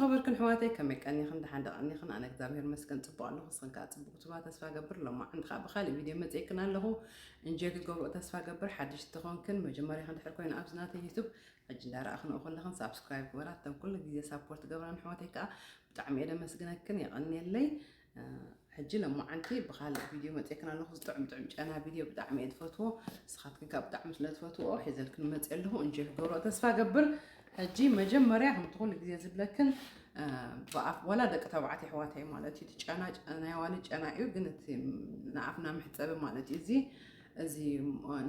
ነበርክን ኣሕዋተይ፣ ከመይ ቀኒኽን? ደሓን ዶ ቀኒኽን? ኣነ እግዚኣብሔር ይመስገን ጽቡቕ ኣለኹ። ንስኽን ከኣ ጽቡቕ ትባ ተስፋ ገብር። ሎማዓንቲ ከኣ ብኻልእ ቪድዮ መጺእክን ኣለኹ። እንጆይ ክትገብርኦ ተስፋ ገብር። ሓድሽ እንተኾንክን መጀመርያ እንድሕር ኮይኑ ኣብዚ ናተይ ዩቱብ ሕጂ እንዳረኣኽንኦ ከለኽን ሳብስክራይብ ግበራ። እተን ኩሉ ግዜ ሳፖርት ገብራን ኣሕዋተይ ከኣ ብጣዕሚ እየ ደመስግነክን፣ የቐንየለይ። እ፣ ሕጂ ሎማዓንቲ ብኻልእ ቪድዮ መጺእክን ኣለኹ። ዝጥዕም ጥዕም ጨና ቪድዮ ብጣዕሚ እየ ዝፈትዎ። ንስኻትክን ከኣ ብጣዕሚ ስለ ትፈትዎ ሒዘልክን መጺእ ኣለኹ። እንጆይ ክትገብርኦ ተስፋ ገብር። ሕጂ መጀመርያ ከምቲ ኩሉ ግዜ ዝብለክን፣ እ፣ ብኣፍ ዋላ ደቂ ተባዕትዮ ኣሕዋተይ ማለት እዩ። እቲ ጨና ጨ-፣ ናይ ኣዋልድ ጨና እዩ፣ ግን እቲ ንኣፍና መሕጸቢ ማለት እዩ። እዚ፣ እዚ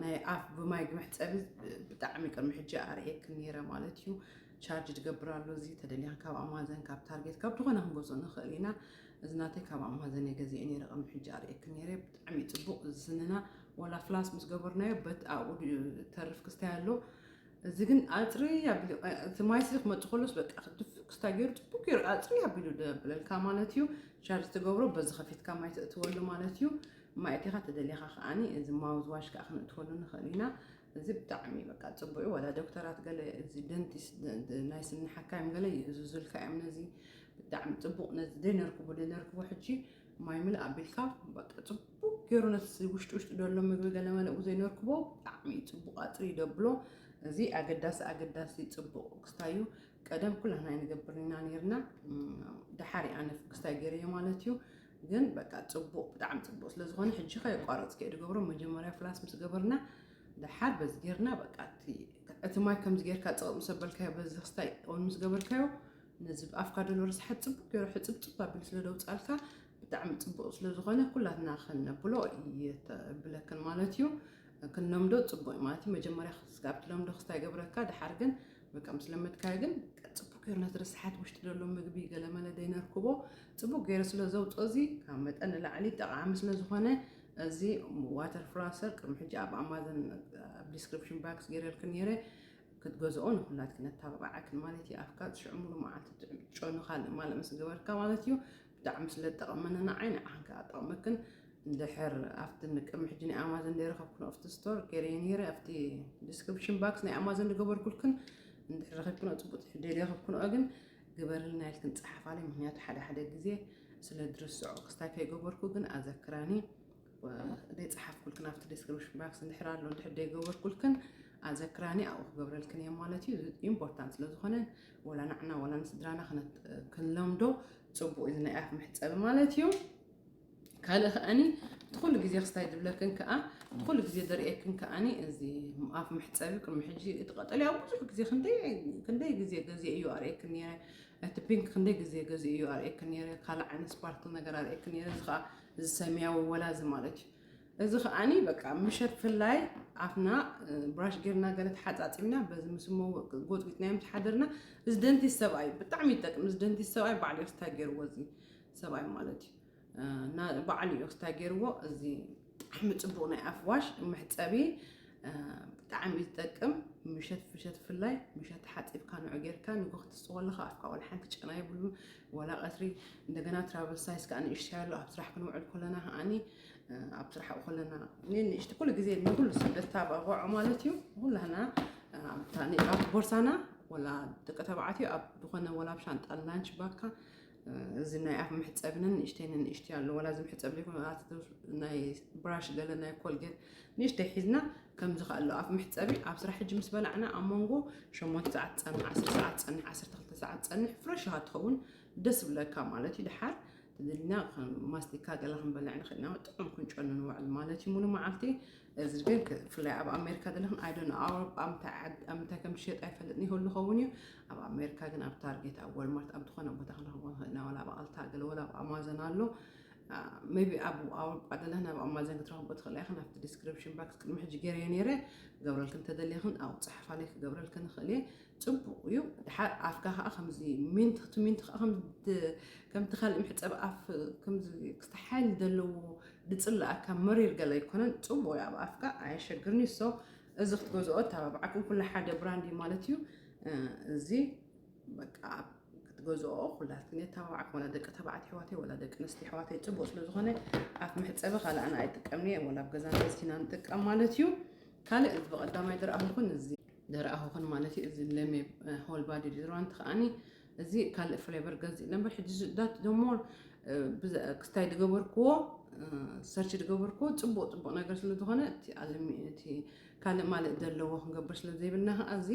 ናይ ኣፍ ብማይ መሕጸቢ ብጣዕሚ ቅድሚ ሕጂ ኣርእየክን ነይረ ማለት እዩ። ቻርጅ ዝገብር ኣሎ። እዚ ተደሊኻ ካብ ኣማዘን፣ ካብ ታርጌት፣ ካብ ዝኾነ ክንገዝኦ ንኽእል ኢና። እዚ ናተይ ካብ ኣማዘን እየ ገዚኤ ነይረ፣ ቅድሚ ሕጂ ኣርእየክን ነይረ። ብጣዕሚ ጽቡቕ። እዚ ስንና ዋላ ፍላስ ምስ ገበርናዮ በት ኣብኡ ተርፍ ክስታይ ኣሎ። እዚ ግን ኣጽሪ ኣቢሉ፣ እቲ ማይ ስለ ክመጽእ ከሎስ በቃ ክድፍ ክስታይ ገይሩ ጽቡቕ ገይሩ ኣጽሪ ኣቢሉ ደብለልካ ማለት እዩ። ቻርጅ ትገብሮ በዚ ከፊትካ ማይ ተእትወሉ ማለት እዩ። ማይ ኣእቲኻ ተደሊኻ ከኣኒ እዚ ማውዝ ዋሽ ከኣ ክነእትወሉ ንኽእል ኢና። እዚ ብጣዕሚ በቃ ጽቡቕ እዩ። ዋላ ዶክተራት ገለ እዚ ደንቲስት ደ-፣ ደ-፣ ናይ ስኒ ሓካይም ገለ ይእዝዙልካ እዮም ነዚ። ብጣዕሚ ጽቡቕ። ነዚ ደይነርክቦ ደይነርክቦ ሕጂ ማይ ምልእ ኣቢልካ በቃ ጽቡቕ ገይሩ ነቲ ውሽጢ ውሽጢ ዘሎ ምግቢ ገለ መለ ዘይነርክቦ ብጣዕሚ ጽቡቕ ኣጽሪ ደብሎ። እዚ ኣገዳሲ ኣገዳሲ ጽቡቕ ክስታይ እዩ። ቀደም ኩላህና ንገብር ኢና ነይርና። እም፣ ደሓር እየ ኣነ ክስታይ ገይረዮ ማለት እዩ። ግን በቃ ጽቡቕ፣ ብጣዕሚ ጽቡቕ ስለ ዝኾነ ሕጂ ከየቋረጽኩ እየ ዝገብሮ። መጀመርያ ፍላስ ምስ ገበርና ደሓር በዚ ጌርና በቃ እቲ፣ እቲ ማይ ከምዚ ጌርካ ጽቕጥ ምስ ኣበልካዮ በዚ ክስታይ ኦን ምስ ገበርካዮ ነዚ ብኣፍካ ዘሎ ርስሓት ጽቡቕ ገይሩ ሕጽብጽብ ኣቢሉ ስለ ደውጻልካ ብጣዕሚ ጽቡቕ ስለ ዝኾነ ኩላትና ከነብሎ እየ ተብለክን ማለት እዩ። ክንለምዶ ጽቡቕ እዩ ማለት እዩ። መጀመርያ ክስ-፣ ካብ ትለምዶ ክስታይ ገብረካ፣ ደሓር ግን በቃ ምስ ለመድካዮ ግን ጽቡቕ ገይሩ ነቲ ርስሓት ውሽጢ ዘሎ ምግቢ ገለመለ ደይነርክቦ ጽቡቕ ገይሩ ስለ ዘውጽኦ እዚ ካብ መጠን ንላዕሊ ጠቓሚ ስለ ዝኾነ እዚ ዋተር ፍላሰር ቅድሚ ሕጂ ኣብ ኣማዘን ኣብ ዲስክሪፕሽን ባክስ ገይረልክን ነይረ። ክትገዝኦ ንኹላትክን ነተባብዓክን ማለት እዩ። ኣፍካ ሽዑ ሙሉ መዓልቲ ጥዑም ጨኑ ካልእ ማልእ ምስ ገበርካ ማለት እዩ። ብጣዕሚ ስለ ዝጠቐመኒ ንዓይ ንዓኽን ከኣ ጠቕመክን። እንድሕር ኣብቲ ቅድሚ ሕጂ ናይ ኣማዘን ዘይረኸብክንኦ ኣብቲ ስቶር ገይረዮ ነይረ፣ ኣብቲ ዲስክሪፕሽን ባክስ ናይ ኣማዘን ዝገበርኩልክን እንድሕር ረኺብክንኦ ጽቡቕ፣ እንድሕር ዘይረኸብክንኦ ግን ግበርልና ኢልክን ጸሓፋለይ። ምኽንያቱ ሓደ ሓደ ግዜ ስለ ዝርስዖ ክስታይ ከይገበርኩ ግን ኣዘክራኒ። ዘይጸሓፍኩልክን ኣብቲ ዲስክሪፕሽን ባክስ እንድሕር ኣሎ፣ እንድሕር ዘይገበርኩልክን ኣዘክራኒ ኣብኡ ክገብረልክን እየ ማለት እዩ። ኢምፖርታንት ስለ ዝኾነ ወላ ንዓና ወላ ንስድራና ክነት-፣ ክንለምዶ ጽቡቕ እዩ፣ እዚ ናይ ኣፍ መሕጸቢ ማለት እዩ። ካልእ ከኣኒ እቲ ኩሉ ግዜ ክስታይ ዝብለክን ከኣ፣ እቲ ኩሉ ግዜ ዘርእየክን ከኣኒ እዚ ኣፍ መሕጸቢ ቅድሚ ሕጂ እቲ ቀጠልያ ብዙሕ ግዜ ክንደይ፣ ክንደይ ግዜ ገዚኤ እዩ ኣርእየክን ነይረ። እቲ ፒንክ ክንደይ ግዜ ገዚኤ እዩ ኣርእየክን ነይረ። ካልእ ዓይነት ስፓርክል ነገር ኣርእየክን ነይረ። እዚ ከኣ እዚ ሰማያዊ ወላ እዚ ማለት እዩ። እዚ ከኣኒ በቃ ምሸት ፍላይ ኣፍና፣ እ፣ ብራሽ ጌርና ገለ ተሓጻጺብና በዚ ምስ እሞ ጎጥጒጥናዮ ምስ ሓደርና፣ እዚ ደንቲስት ሰብኣይ ብጣዕሚ ይጠቅም። እዚ ደንቲስት ሰብኣይ ባዕሉ እዩ ክስታይ ገይርዎ፣ እዚ ሰብኣይ ማለት እዩ። እ፣ እና ባዕሉ እዩ ክስታይ ገይርዎ። እዚ ብጣዕሚ ጽቡቕ ናይ ኣፍ ዋሽ መሕጸቢ፣ እ፣ ብጣዕሚ እዩ ዝጠቅም። ምሸት፣ ምሸት ፍላይ ምሸት ተሓጺብካ ንዑ ጌርካ ንጎ ክትስዎ ኣለኻ ኣፍካ ወላ ሓንቲ ጨና የብሉን። ወላ ቀትሪ እንደገና ትራቨል ሳይዝ ከኣ ንእሽተይ ኣሎ። ኣብ ስራሕ ክንውዕል ከለና ከኣኒ፣ እ፣ ኣብ ስራሕ ከለና ንእሽተይ ኩሉ ግዜ ንኩሉ ሰብ ዘተባብዖ ማለት እዩ። ኩላህና፣ እ፣ ኣብታ ኒ-፣ ኣብ ቦርሳና ወላ ደቂ ተባዕትዮ ኣብ ዝኾነ ወላ ኣብ ሻንጣ ላንች ባካ፣ እ፣ እዚ ናይ ኣፍ መሕጸቢ ንእሽተይ ንእሽተይ ኣሎ። ወላ እዚ መሕጸቢ ዘይኮነ፣ ኣቲ ናይ ብራሽ ገለ ናይ ኮልጌት ንእሽተይ ሒዝና ከምዚ ከኣ ኣሎ ኣፍ መሕጸቢ ኣብ ስራሕ ሕጂ ምስ በላዕና ኣብ መንጎ ሸሞንተ ሰዓት ጸንሕ፣ ዓሰርተ ሰዓት ጸንሕ፣ ዓሰርተ ክልተ ሰዓት ጸንሕ ፍረሽ ኢኻ ትኸውን። ደስ ይብለካ ማለት እዩ። ድሓር ተደሊና ከም ማስቲካ ገለ ክንበልዕ ንኽእል ኢና፣ ጥዑም ክንጨኑ ንውዕል ማለት እዩ ሙሉ መዓልቲ። እዚ ግን ክ-፣ ብፍላይ ኣብ ኣሜሪካ ዘለኽን፣ I don't know፣ ኣውሮጳ ኣብ ምንታይ ዓድ-፣ ኣብ ምንታይ ከም ዝሸጥ ኣይፈልጥን፣ ይህሉ ይኸውን እዩ። ኣብ ኣሜሪካ ግን ኣብ ታርጌት፣ ኣብ ወልማርት፣ ኣብ ዝኾነ ቦታ ክንረኽቦ ንኽእል ኢና፣ ወላ ኣብ ኣልታ ገለ፣ ወላ ኣብ ኣማዞን ኣሎ። አ፣ ሜቢ ኣብ ኣውሮጳ ዘለኽን ኣብ ኣማዞን ክትረኽቦ ትኽእላ ኢኽን። ኣብቲ ዲስክሪፕሽን ባክስ ቅድሚ ሕጂ ገይረዮ ነይረ፣ ክገብረልክን ተደሊኽን ኣብኡ ጸሓፋለይ፣ ክገብረልክን ንኽእል እየ። ጽቡቕ እዩ። ድሓር ኣፍካ ከኣ ከምዚ ሚንት፣ እቲ ሚንት ከኣ ከም ድ-፣ ከምቲ ካልእ መሕጸቢ ኣፍ ከምዚ ክስተ ሓይሊ ዘለዎ ዝጽላኣካ መሪር ገለ ኣይኮነን። ጽቡቕ እዩ፣ ኣብ ኣፍካ ኣየሸግርን እዩ። ሶ እዚ ክትገዝኦ እተባብዓኩም፣ ኩሉ ሓደ ብራንድ እዩ ማለት እዩ። እ፣ እዚ በቃ ኣብ ክትገዝኦ ኩላትክን የተባብዓኩም፣ ወላ ደቂ ተባዕትዮ ኣሕዋተይ ወላ ደቂ ኣንስትዮ ኣሕዋተይ ጽቡቕ ስለ ዝኾነ ኣፍ መሕጸቢ ካልእ ኣነ ኣይጥቀምን እየ፣ ወላ ኣብ ገዛና ገዚእና ንጥቀም ማለት እዩ። ካልእ እዚ ብቐዳማይ ዝረኣኹኽን እዚ ዝረኣኹኽን ማለት እዩ። እዚ ለሜ፣ እ፣ ሆል ባዲ ዲዮዶራንት ከኣኒ እዚ ካልእ ፍሌቨር ገዚእ ነበር። ሕጂ ዳት ደሞር ክስታይ ዝገበርክዎ፣ ሰርች ዝገበርክዎ ጽቡቕ ጽቡቕ ነገር ስለ ዝኾነ እቲ ካልእ ማልእ ዘለዎ ክንገብር ስለ ዘይብልና ከዓ እዚ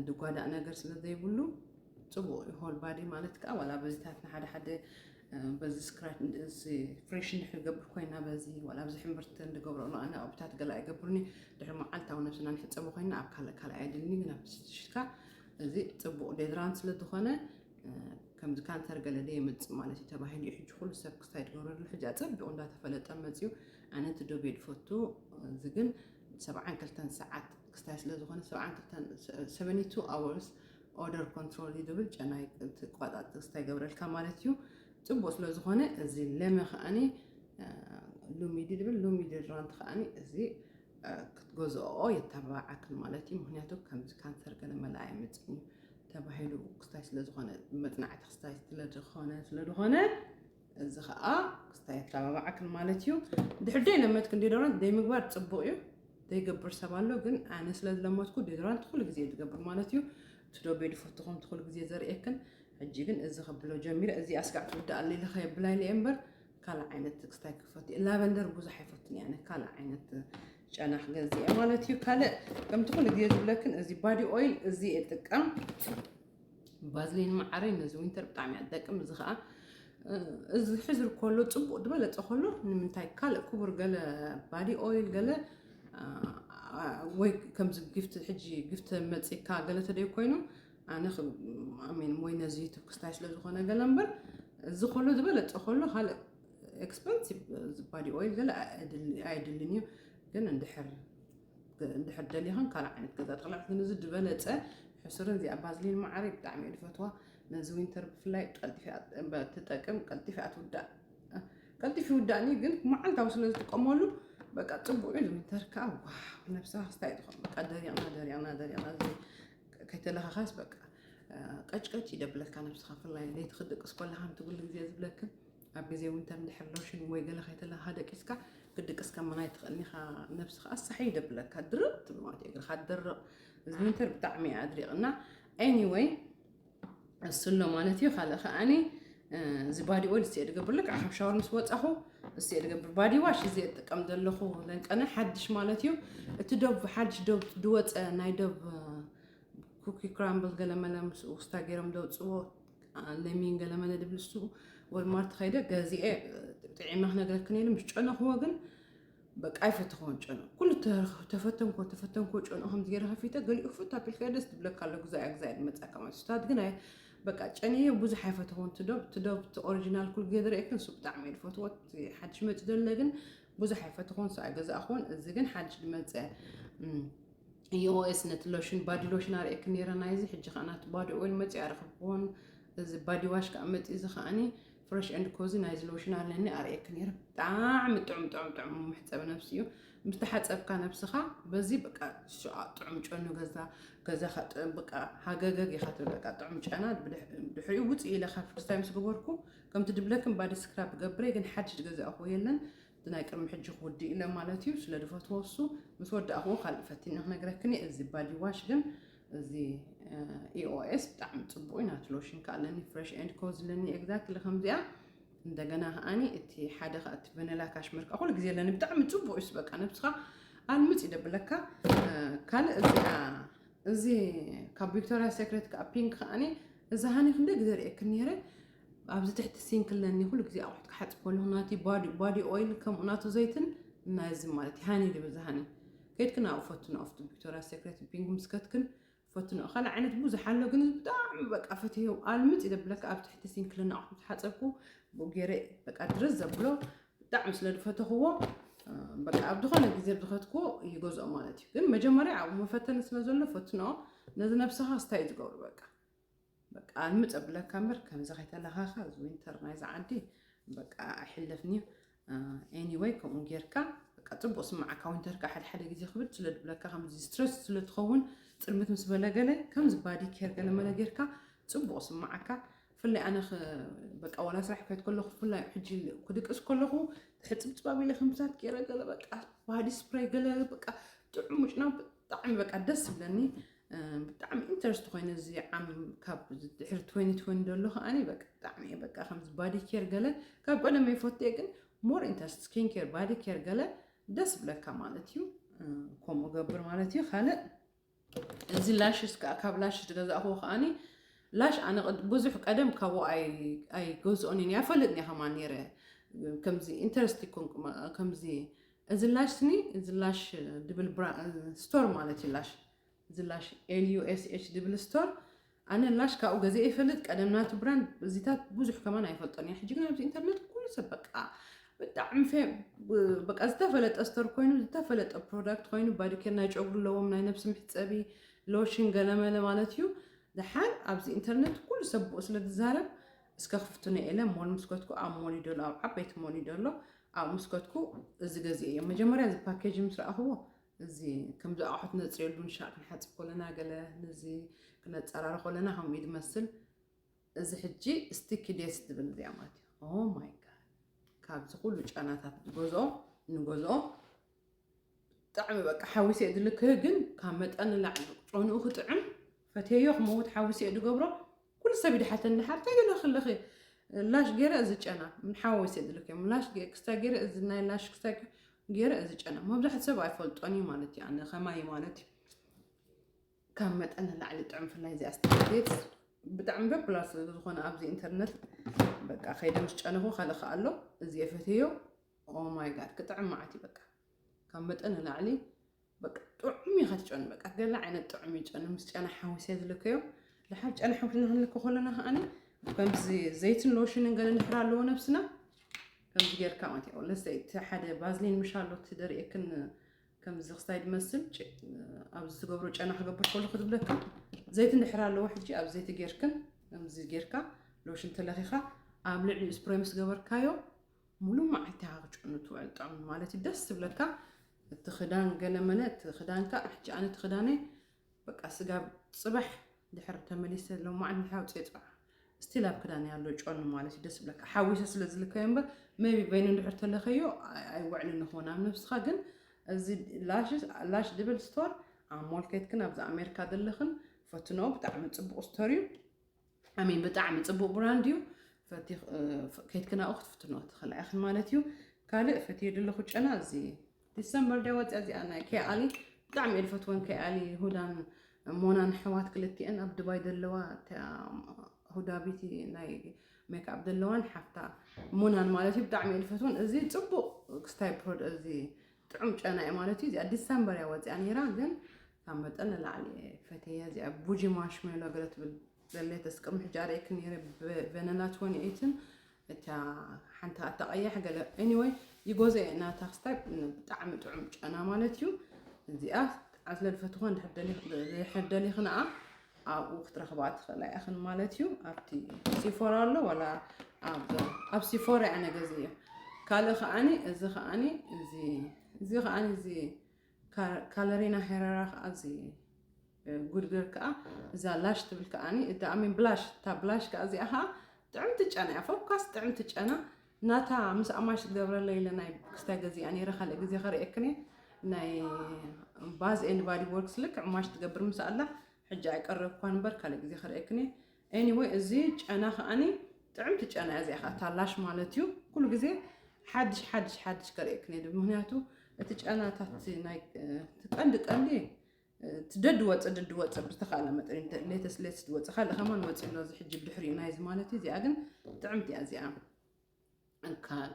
ድጓዳእ ነገር ስለ ዘይብሉ ጽቡቕ እዩ። ሆል ባዲ ማለት ከዓ ዋላ በዚታት ንሓደ ሓደ በዚ ስክራች ፍሬሽ እንድሕር ገብር ኮይና በዚ ዋላ ኣብዚ ሕምብርቲ እንድገብረሉ ኣነ ኣብታት ገላ ኣይገብርኒ። ድሕሪ መዓልታዊ ነብስና ንሕፀቡ ኮይና ኣብ ካልእ ካልእ ኣይድልኒ ግን ኣብ ሽካ እዚ ጽቡቕ ዴድራንት ስለ ዝኾነ ከምዚ ካንሰር ገለ ደ የምፅእ ማለት እዩ ተባሂሉ እዩ። ሕጂ ኩሉ ሰብ ክስታይ ትገብረሉ ሕጂ ኣፀቢቑ እንዳተፈለጠ መፅዩ። ኣነ እቲ ዶብ እየ ዝፈቱ። እዚ ግን ሰብዓን ክልተን ሰዓት ክስታይ ስለ ዝኾነ ሰብዓን ክልተን ሰቨንቲ ቱ ኣወርስ ኦደር ኮንትሮል እዩ ዝብል ጨናይ ትቋጣጥ ክስታይ ገብረልካ ማለት እዩ። ፅቡቅ ስለ ዝኾነ እዚ ለመ ከዓኒ ሉሚዲ ዝብል ሉሚዲ ራንት ከዓኒ እዚ ክትገዝኦ የተባባዓክን ማለት እዩ። ምክንያቱ ከምዚ ካንሰር ገለ መላ ኣይመፅን እዩ ተባሂሉ ክስታይ ስለ ዝኾነ መፅናዕቲ ክስታይ ስለ ዝኾነ ስለ ዝኾነ እዚ ከዓ ክስታይ የተባባዓክን ማለት እዩ። ድሕር ደይ ለመድክን ዲዶራንት ደይ ምግባር ፅቡቅ እዩ። ዘይገብር ሰብ ኣሎ ግን ኣነ ስለ ዝለመድኩ ዲዶራንት ኩሉ ግዜ ዝገብር ማለት እዩ። ትዶ ቤድ ፈትኹም ትኩሉ ግዜ ዘርእየክን ሕጂ ግን እዚ ከብሎ ጀሚረ እዚ ኣስጋዕ ትውዳእ ኣለለ ከየብላይ እየ እምበር ካልእ ዓይነት ክስታይ ክፈት ላቨንደር ብዙሕ ኣይፈትን እየ ካልእ ዓይነት ጨና ክገዝእ እየ ማለት እዩ። ካልእ ከምቲ ኩሉ ግዜ ዝብለክን እዚ ባዲ ኦይል እዚ እጥቀም ባዝሊን መዓረይ ነዚ ዊንተር ብጣዕሚ እያ ትጠቅም። እዚ ከዓ እዚ ሕዝር ከሎ ፅቡቅ ዝበለፀ ከሎ ንምንታይ ካልእ ክቡር ገለ ባዲ ኦይል ገለ ወይ ከምዚ ግፍት ሕጂ ግፍት መፅካ ገለ ተደይ ኮይኑ ኣነ ኣሜን ወይ ነዚ ዩቱብ ክስታይ ስለ ዝኾነ ገለ እምበር እዚ ከሎ ዝበለፀ ከሎ ካልእ ኤክስፐንሲቭ ባዲ ኦይል ገለ ኣይድልን እዩ። ግን እንድሕር እንድሕር ደሊኽን ካልእ ዓይነት ገዛ ትኽልዕ ግን እዚ ዝበለፀ ሕሱርን እዚኣ ባዝሊን መዓረይ ብጣዕሚ እየ ዝፈትዋ። ነዚ ዊንተር ብፍላይ ቀልጢፍ እያ ትጠቅም ቀልጢፍ እያ ትውዳእ። ቀልጢፍ ይውዳእኒ ግን መዓልታዊ ስለ ዝጥቀመሉ በቃ ፅቡቅ እዩ። ዊንተር ከዓ ዋ ነብስኻ ክስታይ ትኾን በቃ ደሪቕና ደሪቕና ደሪቕና ከይተለኻኻስ በቃ ቀጭቀጭ ይደብለካ ነብስኻ ፍላይ ለይቲ ክድቅስ ኮለካ ምትጉሉ ግዜ ዝብለክን ኣብ ግዜ ዊንተር እንድሕር ሎሽን ወይ ገለ ከይተለካ ደቂስካ ክድቅስ ከመና ይትኽእልኒኻ ነብስኻ ኣሳሒ ይደብለካ ድርቕ ትብል ማለት እዩ። እግርኻ ድርቕ እዚ ዊንተር ብጣዕሚ ኣድሪቕና። ኤኒወይ እሱ ኣሎ ማለት እዩ። ካልእ ከዓኒ እዚ ባዲ ኦይል እስ ድገብር ልክ ካብ ሻወር ምስ ወፃኹ እስ ድገብር ባዲ ዋሽ እዚ እጥቀም ዘለኹ ለንቀነ ሓድሽ ማለት እዩ። እቲ ዶብ ሓድሽ ዶብ ድወፀ ናይ ዶብ ኩኪ ክራምብል ገለመለ ምስ ውስታ ገይሮም ደውፅዎ ለሚን ገለመለ ድብል እሱ ወልማርት ከይደ ገዚኤ ጥዒመ ክነግረክን ኢሉ ምስ ጨነኽዎ ግን በቃ ኣይፈተኽዎን ጨንኦ ኩሉ ተፈተንኮ ተፈተንኮ ጨንኦ ከምዚ ገይረ ከፊተ ገሊኡ ክፍት ኣቢልካ ደስ ትብለካ ኣሎ ግዛያ ግዛያ ዝመፀካ ማለት ስታት ግን በቃ ጨንዮ ብዙሕ ኣይፈተኽዎን ትዶብ ትዶብ ኦሪጂናል ኩሉ ግዜ ዝርእየክን እሱ ብጣዕሚ እየ ዝፈትዎ። ሓድሽ መፂ ዘሎ ግን ብዙሕ ኣይፈተኽዎን እሱ ኣይገዛእኽዎን። እዚ ግን ሓድሽ ዝመፀ ኢኦኤስ ነቲ ሎሽን ባዲ ሎሽን ኣርእየክ ነረ ናይዚ ሕጂ ከዓ ናቲ ባዲ ኦይል መፂ ኣረክብክዎን እዚ ባዲ ዋሽ ከዓ መፂ እዚ ከዓኒ ፍረሽ ኤንድ ኮዚ ናይዚ ሎሽን ኣለኒ ኣርእየክ ነረ ብጣዕሚ ጥዑም ጥዑም ጥዑም መሕፀቢ ነብሲ እዩ። ምስ ተሓፀብካ ነብስኻ በዚ በቃ ሽዓ ጥዑም ጨኑ ገዛ ገዛኻ ጥዑም በቃ ሃገገግ ኢኻ ትብል በቃ ጥዑም ጨና ድሕሪኡ ውፅእ ኢለ ካብ ፍርስታይ ምስ ገበርኩ ከምቲ ድብለክን ባዲ ስክራብ ገብረ ግን ሓድሽ ዝገዛእኹ የለን። ናይ ቅድሚ ሕጂ ክውድእ ኢለ ማለት እዩ ስለ ዝፈትዎ እሱ ምስ ወዳእኽዎ ካልእ ፈቲኒ ክነግረክኒ እዚ ባዲ ዋሽ ግን እዚ ኢኦኤስ ብጣዕሚ ፅቡቅ እዩ ናቲ ሎሽን ከዓ ኣለኒ ፍረሽ ኤንድ ኮዝ ኣለኒ ኤግዛክትሊ ከምዚኣ። እንደገና ከዓኒ እቲ ሓደ ከዓ እቲ ቨነላ ካሽመር ከዓ ኩሉ ግዜ ኣለኒ ብጣዕሚ ፅቡቅ እዩ በቃ ነብስካ ኣልምፅ ይደብለካ። ካልእ እዚኣ እዚ ካብ ቪክቶሪያ ሴክሬት ከዓ ፒንክ ከዓኒ እዚ ሃኒ ክንደ ግዜ ርእየክን ነይረ ኣብዚ ትሕቲ ሲንክ ኣለኒ ኩሉ ግዜ ኣቑሑት ክሓፅብ ከለኹ ናቲ ባዲ ኦይል ከምኡ ናቱ ዘይትን ናይዚ ማለት እዩ ሃኒ ድብል ዝሃኒ ከይድክን ኣብኡ ፈትኖ ኣብቲ ቪክቶሪያ ሴክሬት ፒንክ ምስከትክን ፈትኖ ካልእ ዓይነት ብዙሕ ኣሎ ግን ብጣዕሚ በቃ ፈትዮ ኣልምፅ ይደብለካ ኣብ ትሕቲ ሲንክ ኣለኒ ኣቑሑት ሓፀብኩ ብኡ ገይረ በቃ ድረስ ዘብሎ ብጣዕሚ ስለ ዝፈተኽዎ በቃ ኣብ ዝኾነ ግዜ ዝኸትክዎ ይገዝኦ ማለት እዩ። ግን መጀመርያ ኣብኡ መፈተኒ ስለ ዘሎ ፈትኖ ነዚ ነብስኻ ስታይ ዝገብሩ በቃ በቃ ኣልምፅ ኣብለካ እምበር ከምዚ ከይተለኻኻ እዚ ዊንተር ናይዚ ዓዲ በቃ ኣይሕለፍን እዩ። ኤኒወይ ከምኡ ጌርካ በቃ ፅቡቅ ስማዓካ ዊንተርካ ሓደ ሓደ ግዜ ክብድ ስለ ዝብለካ ከምዚ ስትረስ ስለ ትኸውን ፅልምት ምስ በለ ገለ ከምዚ ባዲ ኬር ገለ መለ ጌርካ ፅቡቅ ስማዓካ። ብፍላይ ኣነ በቃ ዋላ ስራሕ ከይድ ከለኹ ብፍላይ ሕጂ ክድቅስ ከለኹ ሕፅብፅባብ ኢለ ከምታት ገይረ ገለ በቃ ባዲ ስፕሬይ ገለ በቃ ጥዑም ምጭና ብጣዕሚ በቃ ደስ ዝብለኒ። ብጣዕሚ ኢንተረስት ኮይነ እዚ ዓም ካብ ድሕሪ ትወንቲ ትወንቲ ዘሎ ከዓኒ በቃ ብጣዕሚ እየ በቃ ከምዚ ባዲ ኬር ገለ ካብ ቀደም ይፈትየ ግን more interest skin care body care ገለ ደስ ብለካ ማለት እዩ። ከምኡ ገብር ማለት እዩ። ካልእ እዚ ላሽስ ከዓ ካብ ላሽ ዝገዛእክዎ ከዓኒ ላሽ ኣነ ብዙሕ ቀደም ካብኡ ኣይገዝኦን እየ ኣይፈልጥን እየ ከማ ነይረ። ከምዚ ኢንተረስት ይኮንኩ ከምዚ እዚ ላሽ ስኒ እዚ ላሽ ድብል ስቶር ማለት እዩ ላሽ ዝላሽ ኤልዩኤስኤች ድብል ስቶር ኣነ ላሽ ካብኡ ገዚአ ይፈልጥ ቀደም ናቱ ብራንድ እዚታት ብዙሕ ከማን ኣይፈልጦን እየ ሕጂ ግን ኣብዚ ኢንተርነት ኩሉ ሰብ በቃ ብጣዕሚ በቃ ዝተፈለጠ ስቶር ኮይኑ ዝተፈለጠ ፕሮዳክት ኮይኑ ባዲኬር ናይ ጨጉሪ ኣለዎም ናይ ነብሲ ምሕፀቢ ሎሽን ገለመለ ማለት እዩ። ደሓር ኣብዚ ኢንተርነት ኩሉ ሰብ ብኡ ስለ ዝዛረብ እስከ ክፍትኖ ኢለ ሞል ምስ ከድኩ ኣብ ሞል እዩ ዘሎ ኣብ ዓበይቲ ሞል እዩ ዘሎ። ኣብ ምስ ከድኩ እዚ ገዚአ እዮም መጀመርያ እዚ ፓኬጅ ምስ ረኣኽዎ እዚ ከምዚ ኣቑሑት ነፅርየሉ ንሻዕ ክንሓፅብ ከለና ገለ ነዚ ክነፀራሪ ከለና ከምኡ እዩ ዝመስል። እዚ ሕጂ ስቲኪ ዴስ ዝብል እዚኣ ማለት እዩ። ኦ ማይ ጋድ ካብዚ ኩሉ ጨናታት ዝገዝኦ ንገዝኦ ብጣዕሚ በቃ ሓዊሰ እየ ዝልክህ ግን ካብ መጠን ንላዕሊ ጨንኡ ክጥዕም ፈትየዮ ክመውት ሓዊሰ እየ ዝገብሮ። ኩሉ ሰብ ይድሓተኒ ሓብታይ ገለ ክልኺ ላሽ ገይረ እዚ ጨና ሓዊሰ እየ ዝልክዮም ላሽ ክስታይ ገይረ እዚ ናይ ላሽ ክስታይ ገይረ እዚ ጨና መብዛሕትኡ ሰብ ኣይፈልጦን እዩ ማለት እዩ ኣነ ከማይ ማለት እዩ። ካብ መጠን ንላዕሊ ጥዑም ፍላይ እዚኣ ስታርዴት ብጣዕሚ በኩላር ስለ ዝኾነ ኣብዚ ኢንተርነት በቃ ከይደ ምስ ጨነኹ ካልእ ከኣ ኣሎ እዚ የፈትዮ ኦማይ ጋድ ክጥዕም መዓት እዩ በቃ ካብ መጠን ንላዕሊ በቃ ጥዑም እዩ ከትጨኑ በቃ ገለ ዓይነት ጥዑም እዩ ጨኑ ምስ ጨና ሓዊሰ ዝልከዮ ድሓር ጨና ሓዊስና ክንልከ ከለና ከዓኒ ከምዚ ዘይትን ሎሽንን ገለ ንድሕር ኣለዎ ነብስና ከምዚ ጌርካ ማለት እዩ ለሰይ እቲ ሓደ ባዝሊን ምሽ ኣሎ እቲ ደርእየክን ከምዚ ክስታይ ዝመስል ኣብዚ ዝገብሮ ጨና ክገብር ከሎ ክዝብለካ ዘይቲ እንድሕር ኣለዎ ሕጂ ኣብ ዘይቲ ጌርክን ከምዚ ጌርካ ሎሽን ተለኺኻ ኣብ ልዕሊኡ ስፕሬ ምስ ገበርካዮ ሙሉ መዓልቲ ኢኻ ክጨኑ ትውዕል ጥዑም ማለት እዩ ደስ ዝብለካ እቲ ክዳን ገለመለ እቲ ክዳንካ ሕጂ ኣነ እቲ ክዳነይ በቃ ስጋብ ፅባሕ ድሕር ተመሊሰ ሎማዓንቲ ሓውፅየ ፅባሕ ስቲል ኣብ ክዳን ያሎ ጨኑ ማለት እዩ ደስ ብለካ ሓዊሰ ስለ ዝልከዮ እምበር maybe በይኑ እንድሕር ተለኸዮ ኣይውዕልን ይኸውን ኣብ ነብስኻ ግን እዚ ላሽ ድብል ስቶር ኣብ ሞል ከይትክን ኣብዚ ኣሜሪካ ዘለኽን ፈትኖ ብጣዕሚ ፅቡቅ ስቶር እዩ ኣሜን ብጣዕሚ ፅቡቅ ብራንድ እዩ ከይትክን ኣብኡ ክትፍትኖ ትኽእላ ኢኽን ማለት እዩ ካልእ ፈትየ ዘለኹ ጨና እዚ ዲሰምበር ዲያ ወፅያ እዚኣ ናይ ከይኣሊ ብጣዕሚ እየ ዝፈትወን ከይኣሊ ሁዳን ሞናን ኣሕዋት ክልቲኤን ኣብ ዱባይ ዘለዋ እታ ሁዳ ቤቲ ናይ ሜክኣፕ ዘለዋን ሓፍታ ሞናን ማለት እዩ ብጣዕሚ እየ ዝፈትወን እዚ ፅቡቅ ክስታይ ፕሮድ እዚ ጥዑም ጨና እዩ ማለት እዩ እዚኣ ዲሰምበር እያ ወፅያ ነይራ ግን ካብ መጠን ንላዕሊ እየ ፈትየ እዚኣ ቡጂ ማርሽሜሎ ገለ ትብል ዘለ ተስቀም ሕጂ ኣርእየክ ነይረ ቨነላ ትወኒ ኤይትን እታ ሓንቲ ኣታ ቀያሕ ገለ anyway ይጎዘ ናታ ክስታይ ብጣዕሚ ጥዑም ጨና ማለት እዩ እዚኣ ኣዝለ ዝፈትኾ ድሕር ደሊኽንኣ ኣብኡ ክትረኽባ ትኽእላ ኢኽን ማለት እዩ ኣብቲ ሲፎራ ኣሎ ወላ ኣብ ሲፎራ እያ ነገዝ እዮ ካልእ ከዓኒ እዚ ከዓኒ እዚ እዚ ከዓኒ እዚ ካለሪና ሄረራ ከዓዚ ጉድግር ከዓ እዛ ላሽ ትብል ከዓኒ እታ ኣሜን ብላሽ እታ ብላሽ ከዓ እዚኣ ከዓ ጥዕምቲ ጨና እያ ፎካስ ጥዕምቲ ጨና ናታ ምስ ኣማሽ ትገብረለ ኢለ ናይ ክስታይ ገዚኣ ነይረ ካልእ ግዜ ከርእየክን እየ ናይ ባዝ ኤንድ ባዲ ወርክስ ልክዕ ማሽ ትገብር ምስ ኣላ ሕጂ ኣይቀረብኳን እምበር ካልእ ግዜ ከርእየክን እየ anyway እዚ ጨና ከዓኒ ጥዕምቲ ጨና እያ እዚኣ ከዓ እታ ላሽ ማለት እዩ ኩሉ ግዜ ሓድሽ ሓድሽ ሓድሽ ከርእየክን እየ ምክንያቱ እቲ ጨናታት ናይ ቀንዲ ቀንዲ ትደድ ወፅእ ድድ ወፅእ ብዝተኻለ መጠን ሌተስ ሌትስ ዝወፅእ ካልእ ከማን ወፅእ ኣሎ እዚ ሕጂ ብድሕሪኡ ናይዚ ማለት እዩ እዚኣ ግን ጥዕምቲ እያ እዚኣ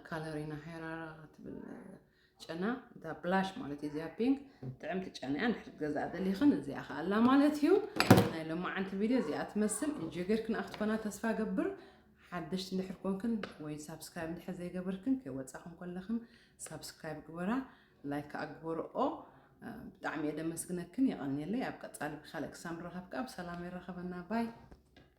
ካለሪና ሄራራ ትብል ጨና እዛ ብላሽ ማለት እዩ እዚኣ ፒንክ ጥዕምቲ ጨና እያ ንድሕር ገዛእ ደሊኽን እዚኣ ከኣላ ማለት እዩ ናይ ሎማዓንቲ ቪድዮ እዚኣ ትመስል እንጆ ጌርክን ኣክትኮና ተስፋ ገብር ሓደሽቲ እንድሕር ኮንክን ወይ ሳብስክራይብ እንድሕር ዘይገበርክን ከይወፃኽን ከለኽን ሳብስክራይብ ግበራ ላይክ ኣግበርኦ ብጣዕሚ እየ ደመስግነክን የቐንየለይ ኣብ ቀፃሊ ብካልእ ክሳብ ንራኸብ ከዓ ብሰላም ይራኸበና ባይ